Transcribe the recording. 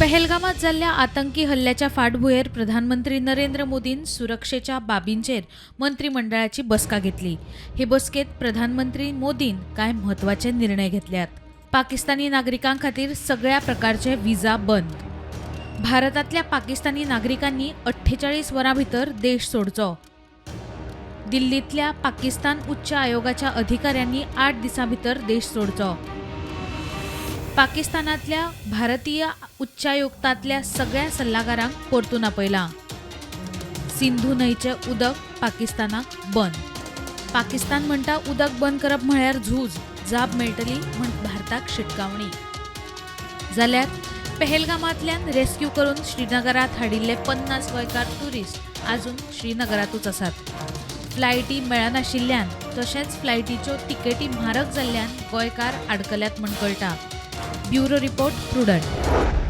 पहलगामात जाल्ल्या आतंकी हल्ल्याच्या फाटभुंयेर प्रधानमंत्री नरेंद्र मोदीन सुरक्षेच्या बाबींचेर मंत्रिमंडळाची बसका घेतली. हे बसकेत प्रधानमंत्री मोदीन कांय म्हत्वाचे निर्णय घेतल्यात. पाकिस्तानी नागरिकां खातीर सगळ्या प्रकारचे विजा बंद. भारतांतल्या पाकिस्तानी नागरिकांनी 48 वरां भितर देश सोडचो. दिल्लींतल्या पाकिस्तान उच्च आयोगाच्या अधिकाऱ्यांनी 8 दिसां भितर देश सोडचो. पाकिस्तानांतल्या भारतीय उच्चायुक्तांतल्या सगळ्या सल्लागारांक परतून आपयलां. सिंधू न्हंयचें उदक पाकिस्तानाक बंद. पाकिस्तान म्हणटा उदक बंद करप म्हळ्यार झूज, जाप मेळटली म्हूण भारताक शिटकावणी. जाल्यार पहलगामांतल्यान रेस्क्यू करून श्रीनगरात हाडिल्ले 50 गोंयकार ट्युरिस्ट आजून श्रीनगरातूच आसात. फ्लायटी मेळनाशिल्ल्यान तशेंच फ्लायटीच्यो तिकेटी म्हारग जाल्ल्यान गोंयकार आडकल्यात म्हूण कळटा. Bureau report, Prudent.